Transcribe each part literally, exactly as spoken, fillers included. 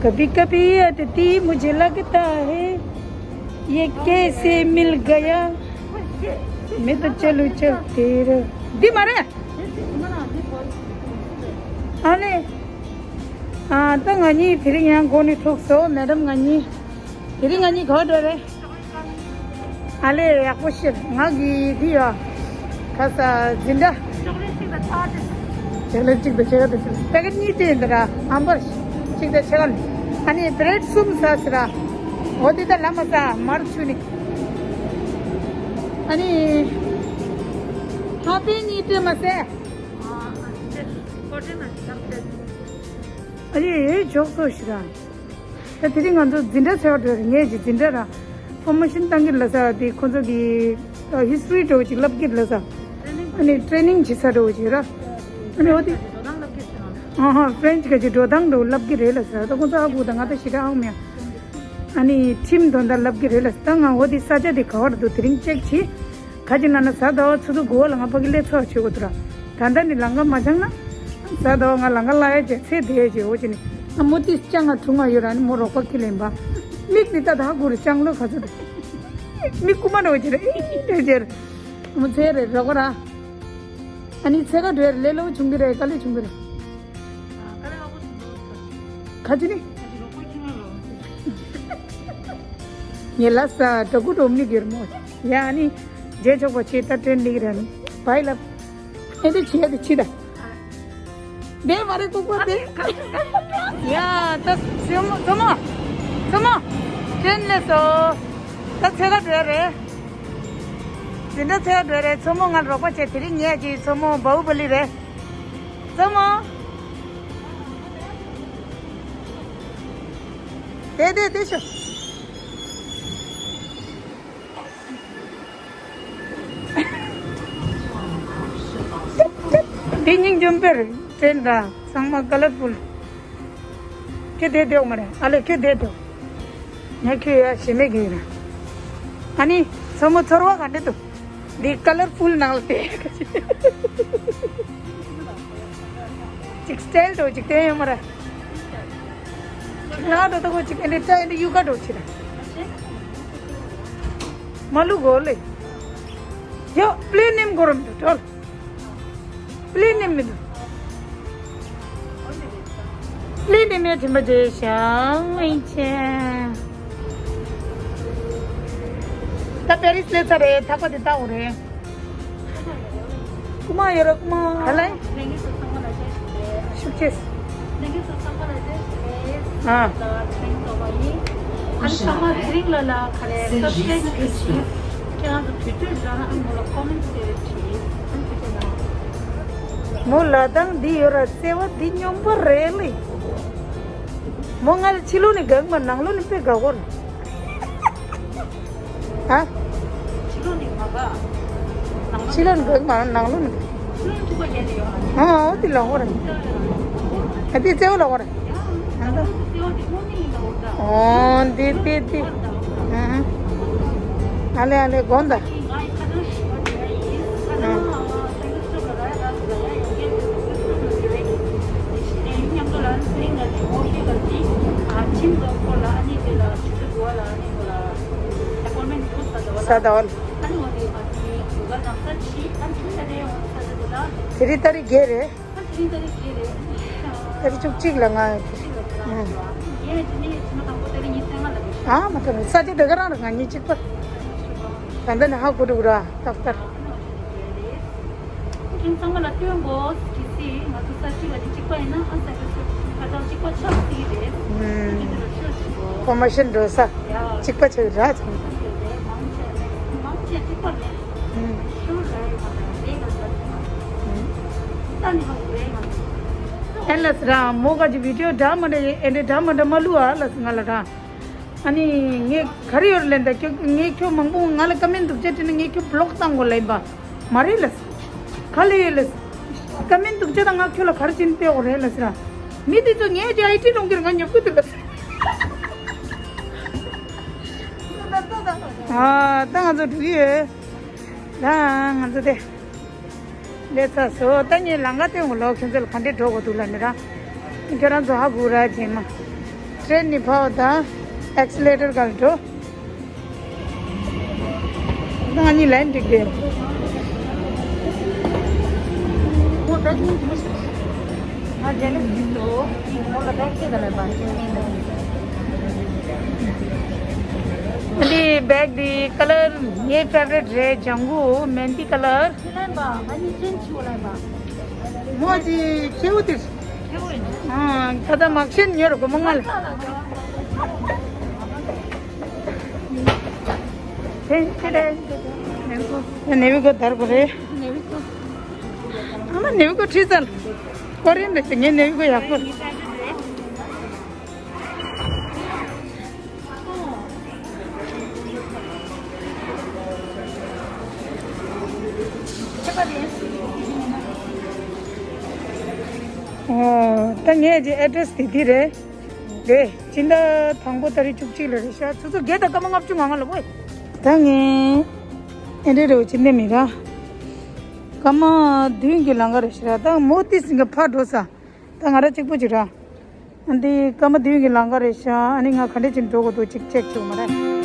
कभी कभी अदिति मुझे लगता है ये कैसे मिल गया। मैं तो चलू चलते रह འདི་མ་རེད། ཨ་ལེ། ཨ་ད་ང་གཉིས་དེ་རིང་ཡང་སྒོ་ནས་ཐུག་སོང་། མེ་ཌམ་ང་གཉིས། དེ་རིང་ང་གཉིས་ག་པར་འགྲོ་རེད། ཨ་ལེ་ཡག་པོ་ཤེས། ང་གི་འདི་ཡོད། ཁ་ས་འཛིན་གྲྭ། ཅོག་ལེ་གཅིག་དང་ཕྱེད་ཀ་དེ་ཚོ། པེ་ཀེཊ་གཉིས་སྤྲད་ཡིན་ད་ར། ཧམ་པར་གཅིག་དང་ཕྱེད་ཀ། ཨ་ནི་བྷི་རེཌ་གསུམ་ཟ་ཟེར་ར། འོ་དེ་ད་ལ་མ་ཟ་མར་ཆུ་ནི། ཨ་ནི་ཧ་པི་གཉིས་སྤྲད་མ་ཟེར། ཨ་ནི་ཡོད་ཅོག་ཙེ་ཞིག་ར། ད་དེ་རིང་ང་ཚོ་འཛིན་གྲྭ་ཟེར་བ་འགྲོ་རེད། ངས་ཀྱི་འཛིན་གྲྭ་ར། ཕོར་མེ་ཤན་བཏང་གི་ལ་ས་དེ་ཁོ་ཚོ་གི་ཧི་སི་ཊོ་རི་འདྲ་བོ་ཅིག་བསླབ་གི་ལ་ས། ཨ་ནི་ཊེ་རེ་ནིང་བྱེད་ས་འདྲ་བོ་ཅིག་ར། ཨ་ནི་འོ་དེ། ཨ་ཧ་ཕ་རེན་ཆི་ག་ཅིག་འགྲོ་སྟངས་འདྲ་བོ་བསླབ་གི་རེད་ལ་ས། ད་ཁོ་ཚོ་ཨ་ཁུ་དང་ང་ད་ཞི་དྲག་ཨང་མེ། ཨ་ནི་ཁྲིམས་དོན་དག་བསླབ་གི་རེད་ལ་ས། ད་ང་འོ་དེ་ས་ཆ་དེ་ག་བར་འདུག་དེ་རིང་ཅེག་བྱེད། ཁ་ཅིག་ན་ན་གཟའ་ཟླ་བ་ཆུ་ཚོད་དགུ་པ་ལ་ང་ཕ་གི་སླེབས་ཚར་བྱེད་དགོས་འདུག་ར། ད་ལྟ་ནི་ལམ་ཁ་མ་འཆང་ན། གཟའ་ཟླ་བ་ང་ལམ་ཁ་ལ་ཡ་བྱས་ཚེ་དེ་བྱས་འོ་བྱས་ནི། ཨ་མོ་ཏིས་ཅང་ང་དྲུང་ང་ཡོད་ར་ནི་མོ་རོགས་པ་ཁྱི་ལེན་པ། མིག་ནི་ད་ད་གུ་རུ་ཅང་ལོ་ག་ཚོད་དུ། མིག་ཀུ་མ་ནོ་བྱས་ར་ཨི་ཨི་རེ་བྱས་ར། མོ་ཚེ་རེ་རོགས་ར། ཨ་ནི་ཚེ་ག་འགྲོ་ཡ་རེ་ལེ་ལོ་བྱུང་གི་རེད། དཀའ་ལས་བྱུང་གི་རེད། ཁ་ཅི་ནི། ངས་ལ་ས་དྲ་གུ་འགྲོ་མི་གིར་མོ། ཡ་ནི། རྗེས་ཆོག་པ་ཆེ་ད་ཏྲེན་ལིག་ར་ནི། བའི་ལབ། ཨེ་འདི་ཆེ་འདི་ཆེ་ད། འདི་མ་རེད་ལྐུགས་པ་འདི། ཡ་ད་སོ་མོ་སོ་མོ། སོ་མོ། ཏྲེན་ལས་སོ། ད་ཚེ་ག་འགྲོ་རེད། འཛིན་གྲྭ་ཚེ་ག་འགྲོ་རེད། སོ་མོ་ང་རོགས་པ་བྱེད། དེ་རིང་ཉལ་གྱི་སོ་མོ་བའུ་བ་ལི་རེད། སོ་མོ། དེ་དེ་དེ་ཤོ། འདི་སྙིང་རྗེ་པོ་རེད། ཏྲེན་ར་ཚང་མ་ཀ་ལར་ཕུལ། ཁྱོད་དེ་དེ་འོག་མ་རེད། ཨ་ལེ་ཁྱོད་དེ་དེ་འོག་ངས་ཁྱོད་ཡ་ཞེ་མེད་གི་ཡིན་ན། ཨ་ནི་སོ་མོ་ཚོར་བ་ག་འདྲ་འདུག་འདི་ཀ་ལར་ཕུལ་ནང་ལ་བལྟས། ཅིག་སི་ཊལ་འདྲ་ཅིག་བསྟན་ཡོད་མ་རེད། ཅིག་ང་འགྲོ་ད་གོ་ཅིག་ཨེ་འདྲ་ཅ་ཨེ་འདྲ་ཡུ་ག་འགྲོ་ཅིག་ར། མ་ལུ་གོ་ལེ། ཡོ་པི་ལེ་ནེམ་གོ་རམ་འགྲོ་ཏོལ། པི་ལེ་ནེམ་མི་འདུག་ལི་ནི་མེད་དྲན་པ་བརྗེད་བཞག་ཨིན་ཆེ། ད་པེ་རིས་སླེབས་ཚར་རེད། ཐག་པ་དེ་བཏགས་འོ་རེད། རྐུ་མ་ཡོད་ར་རྐུ་མ། ཧ་ལས། ཤུགས་ཆེ། ཨ། ཨ་ནི་ཚང་མ་དེ་རིང་ལ་ལ་ག་རེ་སབ་སི་ཀ་རེབ་བྱེད་ཤིག་ཁྱེད་རང་ཚོ་དུས་ཚོད་འདྲ་ན་ཨ་མོ་ལ་ཀོ་མེན་ཊི་དེ་རེ་བྲིས། ཨ་ནི་དུས་ཚོད་ན། མོ་ལ་དང་འདི་ཡོད་ར་བརྩེ་བ་འདི་སྙོམས་པོ་རེད་ལེ། མོ་ང་ལ་ཕྱི་ལོགས་ནས་དགའ་གི་མ་ནང་ལོགས་ནས་དཔེ་དགའ་གོ་རེད། ཨ། ཕྱི་ལོགས་ནས་དགའ་གི་མ་ནང་ལོགས་ནས། ཨ་འོ་དེ་ལོག་གོ་རེད། ཨ་དེ་བརྩེ་བ་ལོག་གོ་རེད། ཨོ་འདི་དེ་དེ། ཨ་ལེ་ཨ་ལེ་དགོངས་དག་ས་ད་བ་ལ། དེ་རིང་ཏ་རིག་བརྒྱད་རེད། ཏ་རིག་བཅུ་གཅིག་ལ་ང་ཡོད་ཨ་མ་ཐོན་ས་ཆ་དེ་ག་རང་རེད། ང་གཉིས་གཅིག་པ། ད་ལྟ་ནས་ཧ་གོ་འགྲོ་གི་ར་ཏག་ཏག་ཁྱེད་ཚང་མ་ལ་སྟོན་དགོས། གལ་སྲིད་ང་ཚོ་ས་ཆ་ལ་ནི་གཅིག་པ་ཡིན་ན་ཨ་ས་ཆ་ཁ་ཚང་གཅིག་པ་ཆགས་སྲིད་རེད། ཁྱེད་ཚོ་ལ་ཤོད་ཅིག་གོ་ཕོར་མེ་ཤན་འགྲོ་ས་གཅིག་པ་ཆགས་ར་ཚང་མ། མང་ཆེ་མང་ཆེ་གཅིག་པ་རེད། ཤོད་རེད་ང་ཚོ་རེད་ང་ཚོ་ད་ནི་ཧ་གོ་རེད་ང་ཚོ། ཨེ་ལས་ར་མོ་ག་ཅི་བི་ཌིའོ་འདྲ་མ་འདྲ་ཨེ་འདྲ་འདྲ་མ་འདྲ་མ་ལུ་ཨ་ལས་ང་ལ་ར། ཨ་ནི་ངས་ག་རེ་ཡོད་ལན་ད་ཁྱོད་ངས་ཁྱོད་མང་པོ་ང་ལ་ཀ་མེན་འདུག་ཅེས་དྲིས་ན་ངས་ཁྱོད་བི་ལོག་བཏང་དགོས་ལན་པ་མ་རེད་ལས། ག་ལས་ཡོད་ལས། ཀ་མེན་འདུག་ཅེས་ད་ང་ཁྱོད་ལ་ག་རེ་བྱས་ནས་སྟེར་དགོས་རེད་ལས་ཟེར། མི་དེ་ཚོ་ངས་ཀྱི་ཨའི་ཊི་ལོང་གིར་ང་ཉོབ་ཀྱི་འདུག་ལས། ཨ་ད་ང་ཚོ་འགྲོ་གི་ཡོད། ད་ང་ཚོ་དེ། ལས་ཚ་སོ་ད་ངས་ལང་ཀ་སྟོན་གོ་ལོ་ཁྱོད་ཚོ་ལ་ག་འདྲས་འགྲོ་དགོས་འདུག་ལ་ནི་ར། ཁྱོད་རང་ཚོ་ཧ་གོ་ར་རྗེས་མ། ཊེན་ནི་ཕར་དང་ཨེག་སི་ལེ་ཊར་སྒང་འགྲོ། ང་གཉིས་ལན་འགྲིག་སྟེ། འདི་བེག་འདི་ཀ་ལར་ངའི་ཕེ་ཝ་རིཊ་རེད། ལྗང་གུ་མེན་ཏི་ཀ་ལར། མོ་ཅི་ཁྱེའུ་དེ། ཨ། ཁ་ད་མག་ཤན་ཉོ་རོགས་མོ་ང་ལ། ནེ་བི་ཀོ་དར་གོ་རེད། ཨ་མ་ནེ་བི་ཀོ་ཁྲིད་ཚར། ཀོ་རེན་རེད་ངའི་ནེ་བི་ཀོ་ཡག་པོ། ཨོ། ད་ངས་ཀྱི་ཨེ་ཌི་རེ་སི་དེ་འདི་རེད། རེད། སྤྱི་ཟླ་དང་པོ་ཏ་རིག་བཅུ་གཅིག་ལ་རེད་ཤག་ཆུ་ཚོད་བརྒྱད་དང་སྐར་མ་ལྔ་བཅུ་ང་ལྔ་ལ་བོད། ད་ངས་ཨེ་འདྲ་རེད་བ་སྤྱི་ཟླ་མི་ར། སྐར་མ་བདུན་གྱི་ལམ་ཁ་རེད་ཤག་ད་མོ་ཏི་སིང་ག་ཕར་འགྲོ་ས། ད་ང་ར་གཅིག་པོ་ཅིག་ར། ཨ་འདི་སྐར་མ་བདུན་གྱི་ལམ་ཁ་རེད་ཤག་ཨ་ནི་ང་ག་འདྲ་ཅིག་འགྲོ་དགོས་འདུག་ཅིག་ཅེག་བྱེད་དགོས་མ་རེད།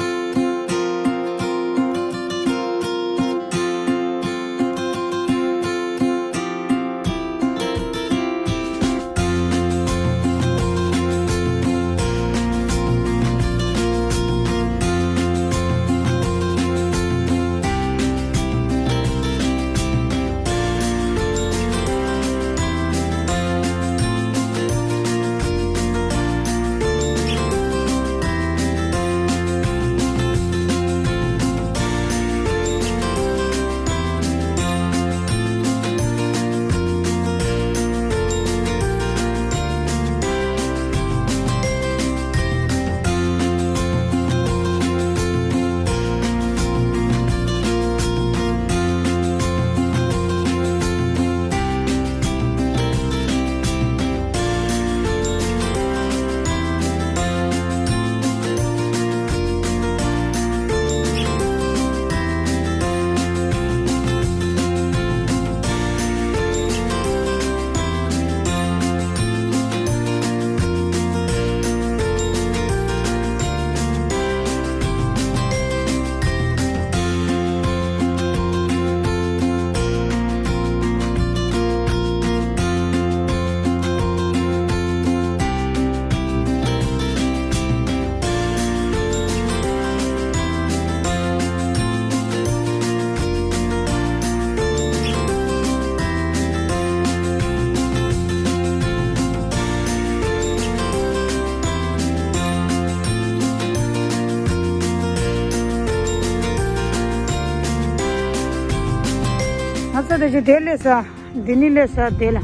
ང་ཚོ་དེ་བཞིན་དེ་སླེབས་ས། འདི་ནི་སླེབས་ས་དེ་ལ།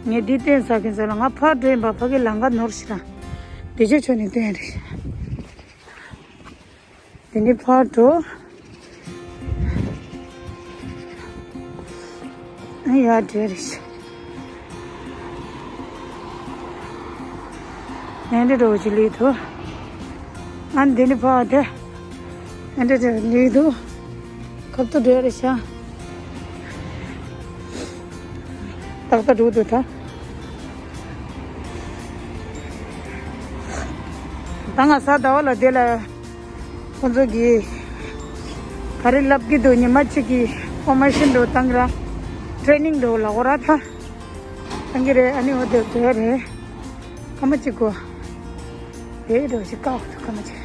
ངས་འདི་བསྟན་ས་གིན་ས་ལ་ང་ཕར་འགྲོ་ཡིན་པ་ཕ་གི་ལམ་ཁ་ནོར་ཞིག་ལ། དེ་ཆོས་ཆོས་ནས་བསྟན་རེད། དེ་ནི་ཕར་འགྲོ། ཨ་ཡ་བྲེལ་རེད། ཨེ་འདྲ་འགྲོ་ཅི་ལུས་ཐུ། ཨ་འདི་ནི་ཕར་དེ། ཨེ་འདྲ་འགྲོ་ལུས་ཐུ། ཁབ་ཏུ་བྲེལ་རེད་ཤག་ཏག་ཏག་འགྲོ་འདུག་ད། ད་ང་ས་ཟླ་བ་ལ་དེ་ལ། ཁོང་ཚོ་གིས་ག་རེ་ལབ་ཀྱི་འདུག་ཉི་མ་གཅིག་གི་ཨིན་ཕོར་མེ་ཤན་འདྲ་བོ་བཏང་གི་ར། ཊེ་ནིང་འདྲ་བོ་ལབ་དགོས་ར་ད། བཏང་གི་རེད། ཨ་ནི་འོ་དེ་དེ་རེད། སྐར་མ་གཅིག་གོ། དེ་འདྲ་བོ་ཞིག་བཀག་འདུག་སྐར་མ་གཅིག་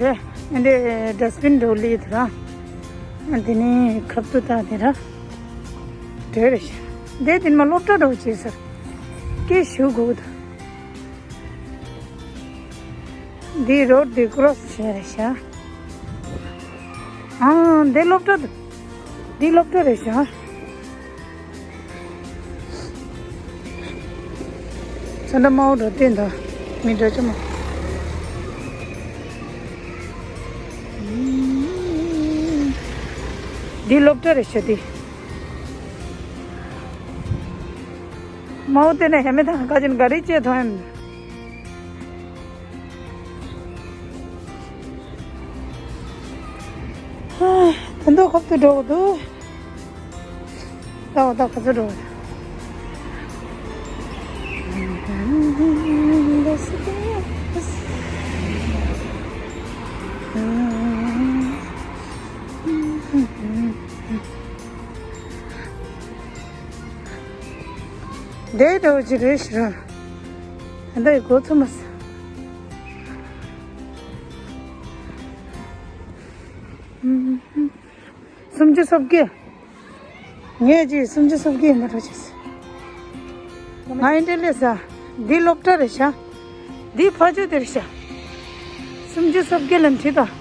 དེ་ཨ་འདི་ཌ་སི་བིན་འདྲ་བོ་སླེབས་ཡོད་དེ་ར། ཨ་དེ་ནི་ཁབ་ཏུ་བཏང་དེ་ར། དེ་རེད་ཤག་དེ་དེ་ནི་མ་སློབ་གྲྭ་འདྲ་བོ་བྱས་ཟེར། སྐད་ཞུ་དགོས་འདུག་འདི་རོ་ཌི་ཀོ་རོ་སི་བྱས་རེད་ཤག་ཨ་འདི་སློབ་གྲྭ་འདུག་འདི་སློབ་གྲྭ་རེད་ཤག་ཚོན་ཁྲ་དམར་པོ་འདྲ་བོ་བསྟན་འདུག་མི་འདྲ་ཅི་མོ། འདི་སློབ་གྲྭ་རེད་ཤག་འདི། མའོ་དེ་ནས་ཧེ་མེ་ཐང་ཀ་ཅན་ག་རེ་བྱེད་ཐོན། ད་འདོ་ཁབ་ཏུ་འགྲོ་གི་འདུག་ད་འོ་ད་ཁ་ཚ་འགྲོ་གི་འདུག་དེ་འདྲ་བོ་ཅིག་རེད་ཤི་ར། ད་ལྟ་ཡི་གོ་ཚོད་མ་སོང་། སུམ་ཅུ་སོ་བརྒྱད། ངས་ཀྱིས་སུམ་ཅུ་སོ་བརྒྱད་ཡིན་པ་འགྲོ་བྱས། ང་ཡིན་འདྲ་ལས་ས། འདི་སློབ་གྲྭ་རེད་ཤག་འདི་ཕ་ཇོ་དེ་རེད་ཤག་སུམ་ཅུ་སོ་བརྒྱད་ལ་འཁྲིད་དང་།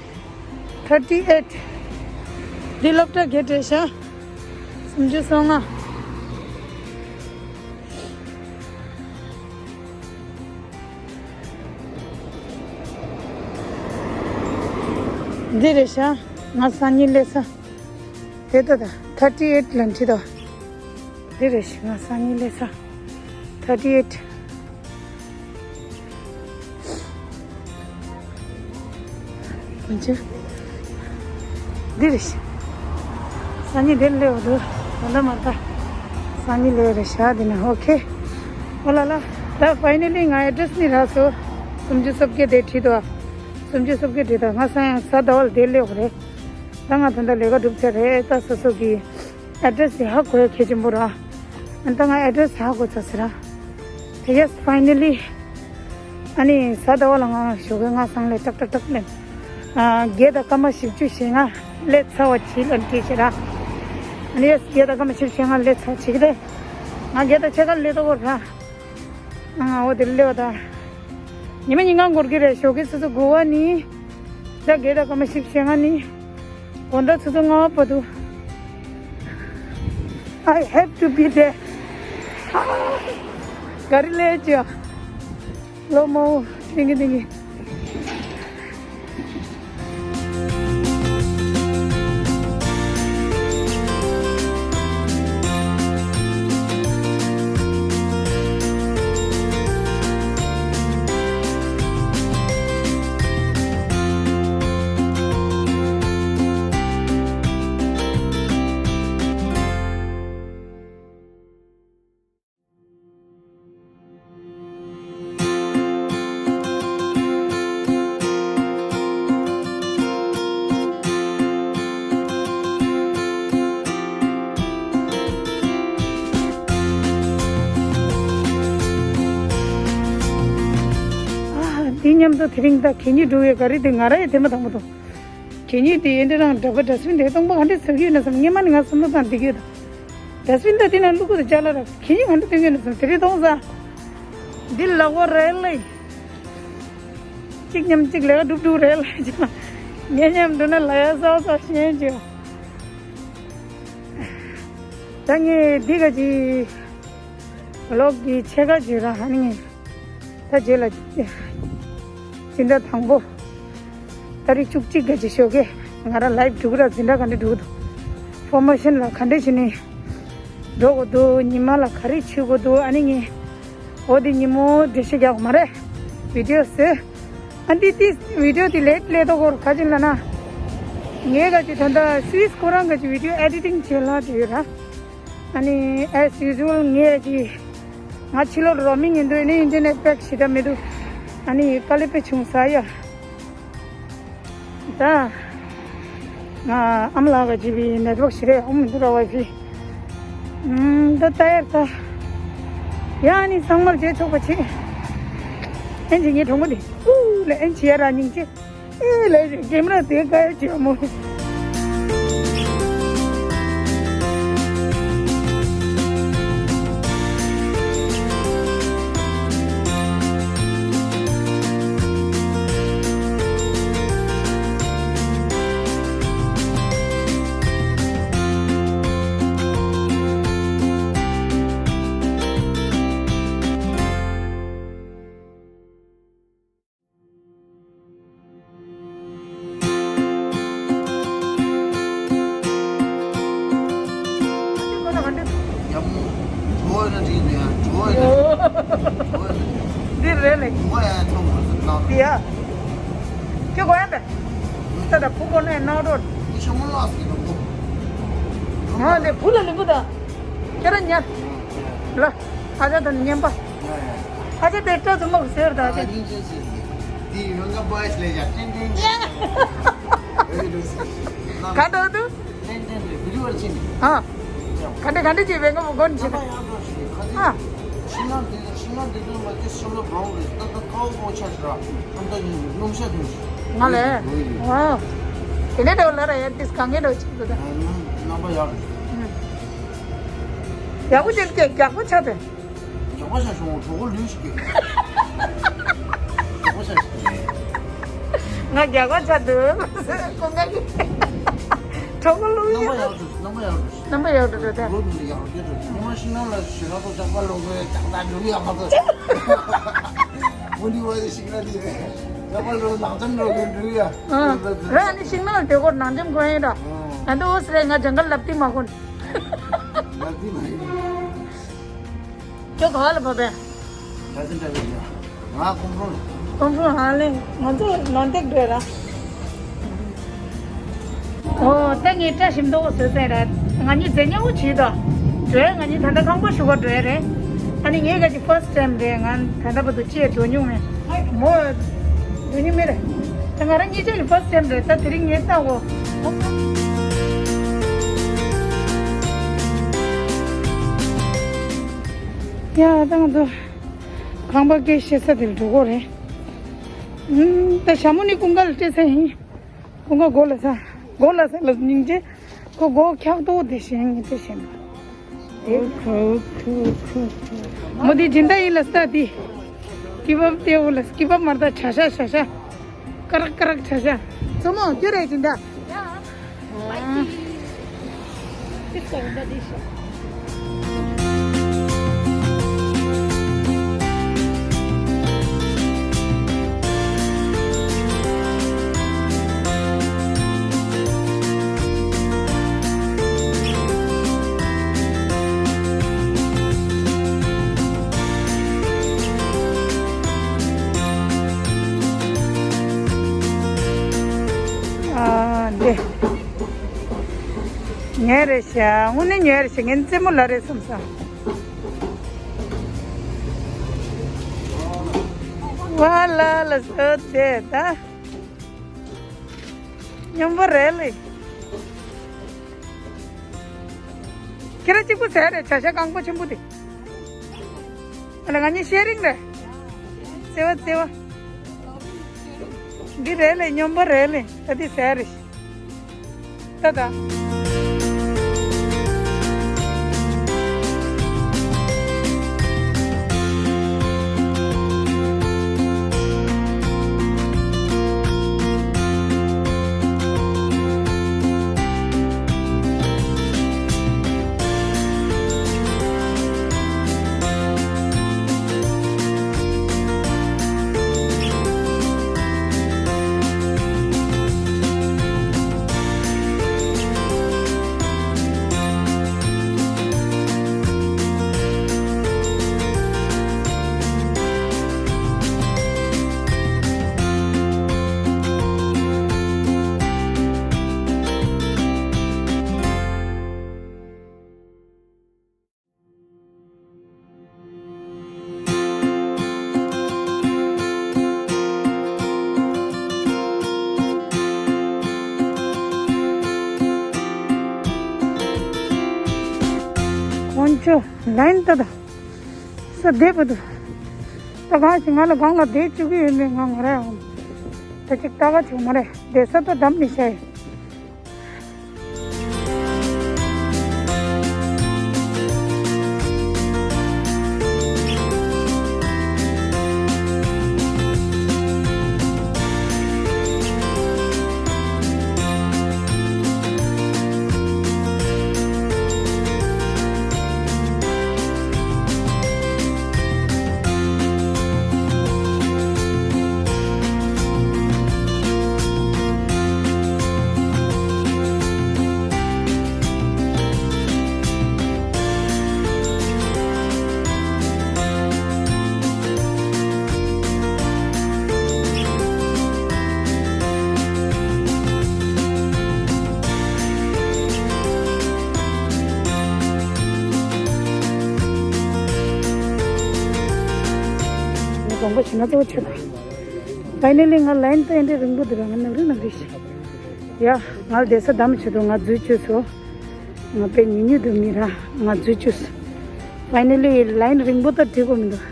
thirty eight། འདི་སློབ་གྲྭ་ག་རེ་རེད་ཤག་སུམ་ཅུ་སོ་ལྔ། འདི་རེད་ཤག་ང་སང་ཉིན་སླེབས་ས། དེ་ལྟ་ད། thirty eight ལ་འཁྲིད་དོ། འདི་རེད་ཤག་ང་སང་ཉིན་སླེབས་ས། thirty eight། འདི་རེད་ཤག་སང་ཉིན་འདིར་སླེབས་འདུག་ད་ལྟ་མ་ལྟ། སང་ཉིན་སླེབས་རེད་ཤག་འདི་ན། ཨོ་ཁེ། ཨོ་ལ་ལ། ད་ཕའི་ནལ་ལི་ང་ཨེ་ཌི་རེ་སི་ནི་རག་སོང་། སུམ་ཅུ་སོ་བརྒྱད་དེ་བྲིས་འདུག་སུམ་ཅུ་སོ་བརྒྱད་བྲིས་འདུག་ང་སང་ཡང་གཟའ་ཟླ་བ་ལ་དེ་སླེབས་དགོས་རེད། ད་ང་ད་ལྟ་ལས་ཀ་སྒྲུབ་ཚར་རེད། ད་སོ་སོ་གི་ཨེ་ཌི་རེ་སི་དེ་ཧ་གོ་ཡ་གལ་ཆེན་པོ་རེད། ཨ་ད་ང་ཨེ་ཌི་རེ་སི་ཧ་གོ་ཚར་ཟེར་ར། དེ་ཡེ་སི་ཕའི་ནལ་ལི། ཨ་ནི་གཟའ་ཟླ་བ་ལ་ང་ཞོགས་ཀས་ང་སང་ལས་ཏག་ཏག་ཏག་ལེན། ཨ་བརྒྱད་དང་སྐར་མ་བཞི་བཅུ་ཞེ་ལྔ་སླེབས་ཚར་བ་བྱིས་ལ་འདྲི་ཞེ་ར། ཨ་ནི་ཡེ་སི་བརྒྱད་དང་སྐར་མ་བཞི་བཅུ་ཞེ་ལྔ་སླེབས་ཚར་བྱེད་ཀྱི་རེད། ང་བརྒྱད་དང་ཕྱེད་ཀ་སླེབས་དོ་གོ་ར། ཨ་འོ་དེ་སླེབས་པ་ད། ཉི་མ་ཉིན་གང་འགོར་གྱི་རེད། ཞོགས་ཀས་ཆུ་ཚོད་དགུ་པ་ནས། ཟླ་བརྒྱད་དང་སྐར་མ་བཞི་བཅུ་ཞེ་ལྔ་ནས། དགོང་དག་ཆུ་ཚོད་ལྔ་པ་བར་དུ། I have to be there. ག་རེ་ལས་ཅི། ལོ་མོ། ཏིང་གི་ཏིང་གི། ཨ། འདི་མཉམ་དུ་དེ་རིང་ད་གད་སྙིགས་འགྲོ་བའི་ག་རེ་དེ་ང་རང་ཡི་དེ་མ་དང་པོ་དང་། གད་སྙིགས་དེ་ཡིན་དེ་རང་འདྲ་པོ་ཌ་སི་བིན་དེ་སྟོང་པ་ག་འདྲ་ཟ་གི་ཡོད་ན་བསམ། སྔན་མ་ནས་ང་བསམ་བློ་བཏང་བསྡད་ཀྱི་ཡོད། ཌ་སི་བིན་ད་དེ་ན་བླུག་གི་འདུག་ཅ་ལག་ར། གད་སྙིགས་ག་འདྲ་སྟོན་གྱི་ཡོད་ན་བསམ། དེ་རིང་མཐོང་ས། འདི་ལག་པ་རལ་ལེ། གཅིག་མཉམ་གཅིག་ལས་ཀ་སྒྲུབ་སྒྲུབ་རལ་ལེ་ཅིག་ངས་མཉམ་འགྲོ་ན་ལ་ཡ་ས་ས་ཤེས་ཅིག་ད་ངས་འདི་ག་ཅིག་ཝི་ལོག་གི་ཕྱེད་ཀ་བརྗོད་ར། ཧ་ནི་ངས། ད་རྗེས་ལ། འཛིན་གྲྭ་དང་པོ། ཏ་རིག་བཅུ་གཅིག་ག་ཅིག་ཞོགས་ཀས་ང་རང་ལའིབ་འགྲོ་གི་ར། འཛིན་གྲྭ་ག་འདྲ་འགྲོ་གི་འདུག་ཕོར་མེ་ཤན་ལ་ག་འདྲ་བྱས་ནས་འགྲོ་དགོས་འདུག་ཉི་མ་ལ་ག་རེ་བྱེད་དགོས་འདུག་ཨ་ནི་ངས། འོ་དེ་ཉིན་མོ་འགྲེལ་བཤད་རྒྱག་དགོས་མ་རེད། བི་ཌི་ཡོ་བཟོས། ཨ་འདི་དེ་བི་ཌི་ཡོ་དེ་ལེཊ་ལེ་ཏོ་གོར་ག་ཅིག་ལ་ན། ངས་ག་ཅིག་ད་ལྟ་སུ་ཝིས་ཁོ་རང་ག་ཅིག་བི་ཌི་ཡོ་ཨེ་ཌི་ཊིང་བྱེད་ལ་དེ་ཡོད་ར། ཨ་ནི་as usual ངས་ཀྱི་ང་ཕྱི་ལོགས་རོ་མིང་ཡིན་དུས་ནི་ཨིན་ཊར་ནེཊ་པེག་ཞེ་དྲག་མི་འདུག་ཨ་ནི་དཀའ་ལས་དཔེ་བྱུང་ས་ཡ། ད་ང་ཨ་མ་ལགས་ཀྱི་ཇི་བི་ནེཊ་ཝརྐ་ཞེ་དྲག་ཡག་པོ་མི་འདུག་ར། ཝའི་ཕའི། ཨུམ། ད་ལྟ་ཡར་ད། ཡ་ནི་ཚང་མར་བརྗེད་ཆོག་པ་བྱེད། ཨེན་ཅི་ངའི་གྲོགས་མོ་དེ་ཨུ་ལ་ཨེན་ཅི་ཡ་ར་སྙིང་རྗེ། ཨེ་ལས་ཀེམ་ར་དེ་ག་ཡ་ཅི་མོ། འདི་རེད་ལེ། འདི་ཡ། ཁྱོད་གོ་ཡ་འདི། ད་ད་བུ་གོ་ནས་ནང་རོ། ང་འདི་བུ་ལ་ལིང་གུ་ད། ཁྱེད་རང་ཉལ། ལ། ཨ་ཅག་དང་མཉམ་པ། ཨ་ཅག་དེ་སྐྲ་ཚོ་མོ་ཟེར་ད་ཅི། ག་འདྲ་འདུག་ཨ། ག་འདྲ་ག་འདྲ་ཅིག་བས་ང་མགོ་ནས་ཨ། ཤིང་ནགས་འདི་ཤིང་ནགས་འདི་ཚོ་ལ་ཅི་ཤིང་ལ་བོང་རེད། ད་ད་ཁའོ་ཁའོ་ཆ་ཤི་ར་ཨ་ད་ནི་སྣུམ་ཤ་དུ་ང་ལས་ཝའོ། དེ་ནས་འདྲ་བོ་ལ་ར་ཡ་ཏིས་གང་ངེ་འདྲ་བོ་ཅིག་འདུག་ད། རྣམ་པ་ཡག་རེད། ཡག་པོ་ཅིག་སྐད་རྒྱག་པོ་ཆ་དེ། རྒྱག་པ་ཆ་བྱུང་གྲོགས་པོ་ལུས་ཤིག་གི། རྒྱག་པ་ཆ་ཤི་གི། ང་རྒྱག་པ་ཆ་འདུག་ཀུན་དགའ་གི། གྲོགས་པོ་ལུས་ཤིག་རྣམ་པ་ཡག་འདུག་རྣམ་པ་ཡག་འདུག་རྣམ་པ་ཡག་འདུག་ད། ལོ་འདི་ཡག་རྒྱུ་འདུག་ཉི་མ་ཤིང་ནགས་ལ་ཞེ་དྲག་ཏུ་ཇག་པ་ལོག་གི་ཇག་ད་འགྲུལ་ཡག་མ་ཐོག་འོ་འདི་བ་ཤིང་ནགས་འདི་ཇག་པ་ལོག་ནག་འཇམ་ལོག་གི་འགྲུལ་ཡག་ཨ་ར་ཨ་ནི་ཤིང་ནགས་ལ་དེ་སྐོར་ནག་འཇམ་གོ་ཡིན་ར། ཨ་འདི་འོ་སི་རེད། ང་ཇང་གལ་ལབ་ཏི་མ་གོན། ལབ་ཏི་མ་ཡིན། ཁྱོད་ག་བ་ལ་བབས་པས། ག་ཚོད་འདྲ་བའི་ཡ། ང་ཀོང་ཀྲོང་ལ། ཀོང་ཀྲོང་ཧ་ལས་ང་ཚོ་ལོན་ཏེག་འགྲོ་ར། ཨོ་ད་ངས་བཀྲ་ཤིས་མདོག་བཟོས་ཚར་ར། ང་གཉིས་མཛེས་ཉམས་པོ་བྱེད་དོ། འགྲོ་ང་གཉིས་ད་ལྟ་ཁང་པ་ཞུ་བ་འགྲོ་རེད། ཨ་ནི་ངས་ག་ཅི་first time་རེད། ང་ད་ལྟ་བར་དུ་ཅི་ཡང་འགྲོ་མྱོང་མེད། མོ་འགྲོ་མྱོང་མེད་རེད། ད་ང་རང་གཉིས་ཆ་ཡི་first time་རེད། ད་དེ་རིང་ངས་ལྟ་འོ། ཡ་ད་ང་ཚོ། ཁང་པ་སྐད་བཤད་ས་དེར་འགྲོ་གོ་རེད། ཨུམ། ད་ཞྭ་མོ་ནི་ཀུན་དགའ་ལ་སྤྲད་ས་ཡིན། ཀུན་དགའ་མགོ་ལ་ས། མགོ་ལ་ས་ལ་སྙིང་རྗེ། ཁོ་མགོ་འཁྱག་ཏོ་དེ་བཞིན་ངས་སྤྲད་བཞིན་པ། མོ་དེ་སྦྱིན་བདག་ཡིན་ལ་ས་དེ། སྐྱི་བབ་ཏེའུ་ལ་སྐྱི་བབ་མར་ད་བྱ་ཤ་བྱ་ཤ། ཀ་རག་ཀ་རག་བྱ་ཤ། མཚོ་མོ་ཁྱོད་རེད་སྦྱིན་བདག་ཨ་འདི། ཉལ་རེད་ཤག་དངོས་གནས་ཉལ་རེད་ཤག་ངས་རྩེད་མོ་ལ་རེད་བསམ་སོང་། ཝ་ལ་ལ་སོ་ཆེ་ད། སྙོམས་པོ་རེད་ལེ། ཁྱེད་རང་གཅིག་པུ་ཟས་རེད། བྱ་ཤ་རྐང་པ་ཆེན་པོ་དེ། ཨ་ལ་ང་གཉིས་ཤེར་རིང་རེད། བརྩེ་བ་བརྩེ་བ། འདི་རེད་ལེ། སྙོམས་པོ་རེད་ལེ། ད་འདི་ཟས་རེད། ད་ད། དཀོན་མཆོག་ལན་ཏོ་ད། ས་བདེ་པོ་འདུག་ད་གང་ཞིག་ང་ལ་གང་ལ་བསྡད་བཅུག་གི་ཡོད་མེད་ང་ང་རང་ད་ཅིག་ལྟ་ག་བྱུང་མ་རེད། བསྡད་ས་ཏོ་འདམ་མི་ཤ་ཡིན། ང་དགོངས་པ་ཞུ་ན་གཙོ་བོ་ཆེ་ད། ཕའི་ནལ་ལི་ང་ལན་ཏོ་ཨེ་འདྲའི་རིང་པོ་འདུག་ར། ང་ནག་རི་ནག་རི་ཞིག་ཡ། ང་ལ་བསྡད་ས་འདམ་བྱེད་དོ། ང་འཛུལ་བཅུག་སོ། ང་དཔེ་ཉུང་ཉུང་འདུག་མི་ར། ང་འཛུལ་བཅུག་སོ། ཕའི་ནལ་ལི་ལའིན་རིང་པོ་ད་འགྲིག་གོ་མི་འདུག་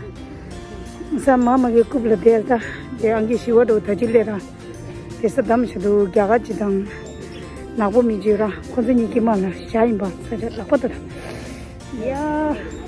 ས་མ་མ་གི་རྐུབ་ལ་བསྡད་ད། དེ་ཨང་ཀི་ཞི་བ་འགྲོ་ད་ཅི་ལས་ར། དེ་ས་དམ་ཞིག་འདུག་རྒྱ་གར་ཅི་དང་། ནག་པོ་མི་བརྗོད་ར། ཁོ་ཚོ་གཉིས་ཀྱི་མ་ལ་བྱ་ཡིན་པ་ས་ཆ་ལག་པ་ད་ད། ཡ།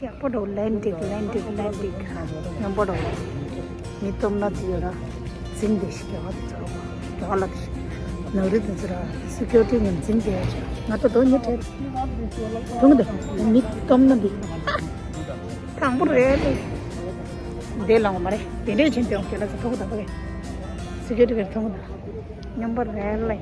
ཡག་པོ་འདུག་ལན་འགྲིག་ལན་འགྲིག་ལན་འགྲིག་སྙོམས་པོ་འདུག་མི་སྟོབས་ན་དེ་ཡོད་ར། འཛིང་དེ་ཞིག་རྒྱ་གར་དུ་ཚོར་བ། རྒྱ་གར་ལ་དེ་ནག་རི་དུ་ཚོར་བ། སི་ཀུ་རི་ཊི་ངམ་འཛིང་དེ་ཡོད་ཅིག་ང་ད་དོ་ཉིད་བྲལ། མཐོང་གི་འདུག་མི་སྟོབས་ན་འདི། དང་པོ་རེད་དེ། དེ་ལའང་མ་རེད། དེ་འདྲས་ཕྱིན་ཏེ་ཡོང་ཁྱེད་ལ་ཚོ་མཐོང་གི་འདུག་པ་རེད། སི་ཀུ་རི་ཊི་གར་མཐོང་གི་འདུག་སྙོམས་པོ་རེད་ལ།